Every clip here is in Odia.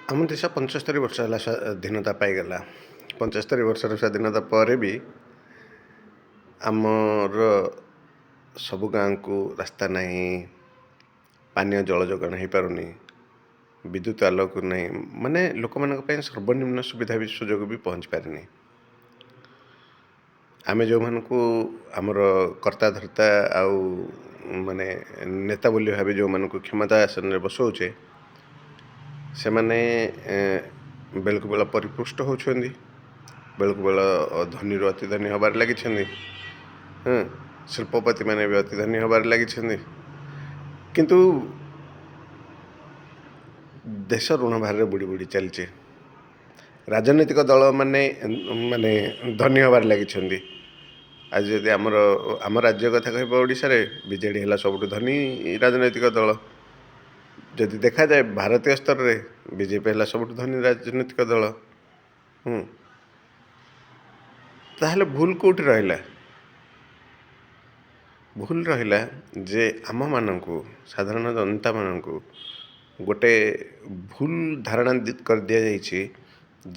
ଆମ ଦେଶ 75 ବର୍ଷ ହେଲା ସ୍ୱାଧୀନତା ପାଇଗଲା। 75 ବର୍ଷର ସ୍ୱାଧୀନତା ପରେ ବି ଆମର ସବୁ ଗାଁକୁ ରାସ୍ତା ନାହିଁ, ପାନୀୟ ଜଳ ଯୋଗାଣ ହେଇପାରୁନି, ବିଦ୍ୟୁତ ଆଲୋକ ନାହିଁ, ମାନେ ଲୋକମାନଙ୍କ ପାଇଁ ସର୍ବନିମ୍ନ ସୁବିଧା ବି ସୁଯୋଗ ବି ପହଞ୍ଚି ପାରିନି। ଆମେ ଯେଉଁମାନଙ୍କୁ ଆମର କର୍ତ୍ତା ଧର୍ତ୍ତା ଆଉ ମାନେ ନେତା ବୋଲି ଭାବି ଯେଉଁମାନଙ୍କୁ କ୍ଷମତା ଆସନରେ ବସାଉଛେ, ସେମାନେ ବେଳକୁ ବେଳ ପରିପୃଷ୍ଟ ହେଉଛନ୍ତି, ବେଳକୁ ବେଳ ଧନୀରୁ ଅତି ଧନୀ ହେବାରେ ଲାଗିଛନ୍ତି। ହଁ, ଶିଳ୍ପପତି ମାନେ ବି ଅତି ଧନୀ ହେବାରେ ଲାଗିଛନ୍ତି, କିନ୍ତୁ ଦେଶ ଋଣ ଭାରରେ ବୁଡ଼ି ବୁଡ଼ି ଚାଲିଛି। ରାଜନୈତିକ ଦଳମାନେ ମାନେ ଧନୀ ହେବାରେ ଲାଗିଛନ୍ତି। ଆଜି ଯଦି ଆମର ଆମ ରାଜ୍ୟ କଥା କହିବା, ଓଡ଼ିଶାରେ ବିଜେଡ଼ି ହେଲା ସବୁଠୁ ଧନୀ ରାଜନୈତିକ ଦଳ। ଯଦି ଦେଖାଯାଏ ଭାରତୀୟ ସ୍ତରରେ, ବିଜେପି ହେଲା ସବୁଠୁ ଧନୀ ରାଜନୈତିକ ଦଳ। ତାହେଲେ ଭୁଲ କେଉଁଠି ରହିଲା? ଭୁଲ ରହିଲା ଯେ ଆମମାନଙ୍କୁ, ସାଧାରଣ ଜନତାମାନଙ୍କୁ ଗୋଟେ ଭୁଲ ଧାରଣା କରିଦିଆଯାଇଛି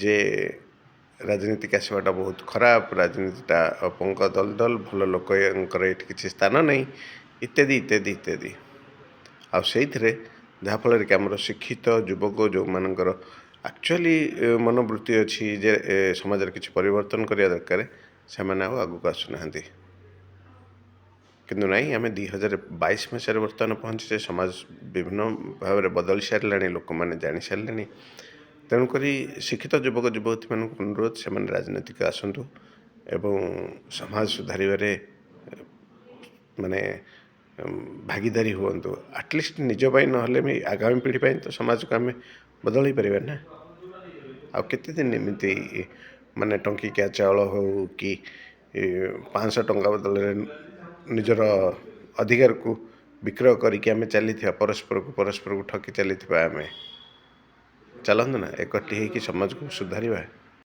ଯେ ରାଜନୀତିକି ଆସିବାଟା ବହୁତ ଖରାପ, ରାଜନୀତିଟା ପଙ୍କ ଦଲଦଲ, ଭଲ ଲୋକଙ୍କର ଏଇଠି କିଛି ସ୍ଥାନ ନାହିଁ, ଇତ୍ୟାଦି ଇତ୍ୟାଦି ଇତ୍ୟାଦି। ଆଉ ସେଇଥିରେ ଯାହାଫଳରେ କି ଆମର ଶିକ୍ଷିତ ଯୁବକ, ଯେଉଁମାନଙ୍କର ଆକ୍ଚୁଆଲି ମନୋବୃତ୍ତି ଅଛି ଯେ ସମାଜରେ କିଛି ପରିବର୍ତ୍ତନ କରିବା ଦରକାର, ସେମାନେ ଆଉ ଆଗକୁ ଆସୁନାହାନ୍ତି। କିନ୍ତୁ ନାହିଁ, ଆମେ 2022 ମସିହାରେ ବର୍ତ୍ତମାନ ପହଞ୍ଚିଛେ। ସମାଜ ବିଭିନ୍ନ ଭାବରେ ବଦଳି ସାରିଲାଣି, ଲୋକମାନେ ଜାଣିସାରିଲେଣି। ତେଣୁକରି ଶିକ୍ଷିତ ଯୁବକ ଯୁବତୀମାନଙ୍କୁ ଅନୁରୋଧ, ସେମାନେ ରାଜନୀତିକୁ ଆସନ୍ତୁ ଏବଂ ସମାଜ ସୁଧାରିବାରେ ମାନେ ଭାଗିଦାରୀ ହୁଅନ୍ତୁ। ଆଟଲିଷ୍ଟ ନିଜ ପାଇଁ ନହେଲେ ବି ଆଗାମୀ ପିଢ଼ି ପାଇଁ ତ ସମାଜକୁ ଆମେ ବଦଳାଇ ପାରିବା ନା। ଆଉ କେତେ ଦିନ ଏମିତି ମାନେ ଟଙ୍କିକିଆ ଚାଉଳ ହେଉ କି 500 ଟଙ୍କା ବଦଳରେ ନିଜର ଅଧିକାରକୁ ବିକ୍ରୟ କରିକି ଆମେ ଚାଲିଥିବା, ପରସ୍ପରକୁ ପରସ୍ପରକୁ ଠକି ଚାଲିଥିବା ଆମେ? ଚାଲନ୍ତୁ ନା, ଏକଠି ହେଇକି ସମାଜକୁ ସୁଧାରିବା।